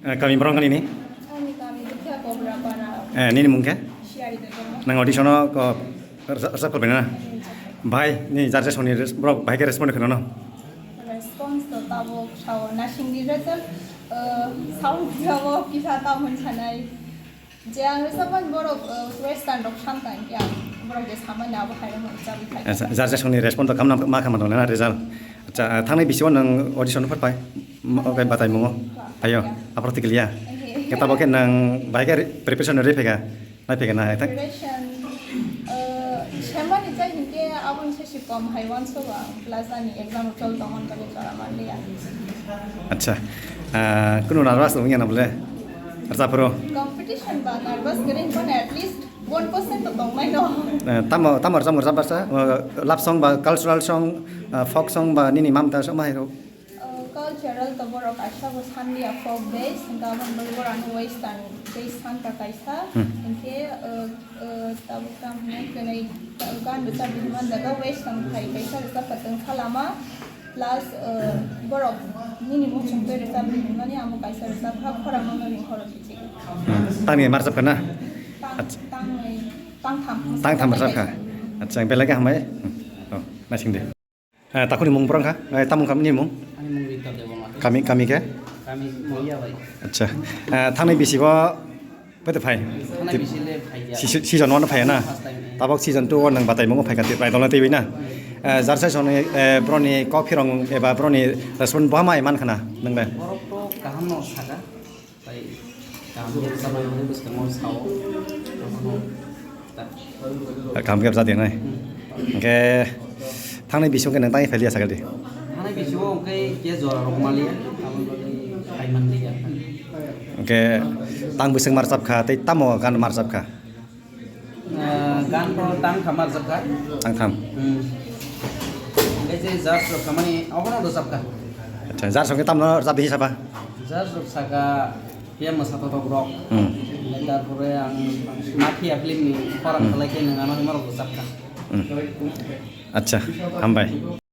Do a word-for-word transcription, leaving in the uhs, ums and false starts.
Eh, kami borok nini? Ani kami Dukhiya Kobrapara. Eh, nini mung khe? Siyari Debbarma. Nang audition o ko rsa-, rsa kolbena na? Bhai, ni jar jar songni res-, borok bhai khe respond khwna no? Response to tabuk sao nasing di result, eh, sao jabo kisa tamo sanai. Je ang result man borok, eh, western rok samkang kya borok je samani abo hai rok chabi khai. Jar jar songni respond to kamna ma kama dong na result. Acha, ah, thangnai bisio nang audition phar pai? M-, okay, batai mungo. Phaio, aphor tikliya. Khe tabo khe nang bai khe preparation ri phega? Nai phega na, thang? Preparation, eh, semani chai hinkhe aboni sesi kom hai wanso ba, plus ani exam chol tong on kali chora manliya. Acha. Ah, kunu nervous wngya na bole? Archa phoro? Competition ba nervous gere hinkhe at least one percent to tong mai no. Eh, tamo, tamo rwchap, rwchap basa? Eh, love song ba, cultural song, eh, folk song ba, nini mam ta song ma hai rok? Uh, cultural to borok kaisa bo sanliya folk base, hingke aboni bagwi borok ano western base sanka kaisa, Hmm. hingke, uh, uh, tabuk tamo hinai kwnai gan rwchap hinmani jaga western hai kaisa rwchapka tongkha lama, plus, uh, borok nini muchung twi rwchap hinmani amo kaisa rwchapkha khorang no ring khoro kichik. Hmm. Tangni ma rwchapkha na? Tang, Acha. Tangni, tangtham. Tangtham rwchapkha. Acha, belai khe hambai. Hmm. Oh, naising de. Eh, takuni mung borok kha? Eh, tamung kami ni mung? Ani mung Rita Debbarma. Kami, kami khe? Kami Moya bai. Acha. Eh, thangnai bisi bo, bete phai? Thangnai bisi le phai ya. Si-, si-, season one phai na? First time. Tabok season two o nang batai mungo phai kha, bai dolo tei bai na? Eh, jar sai soni, eh, broni kok phirong eba broni respond bo hamai man khana, nang le? Borok to kaham no saka. Tai kaham khe bwsajak nangmani bwskango sao. Abono ta. Kaham khe bwsajak nai. Hmm. Hingkhe thangnai bising khe nang tangwi phailiya sakha di? Thangnai bisingo hingkhe khe jora rok maliya. Aboni bagwi phai manliya. Hingkhe tang bwswk ma rwchapkha tei tamo gan ma rwchapkha? Ah, gan to tang tham rwchapkha. Tang tham. Hmm. Hingke je judge rok samani obono rwchapkha. Acha, judge rok tamno rwchapdi hisaba? Judge rok saka, phiya mwsa totok rok. Hmm. Hingke tarpore ang Mafia film ni khorang Hmm. khlai khe nwng ano himorok rwchapkha. Hmm. Acha, hambai.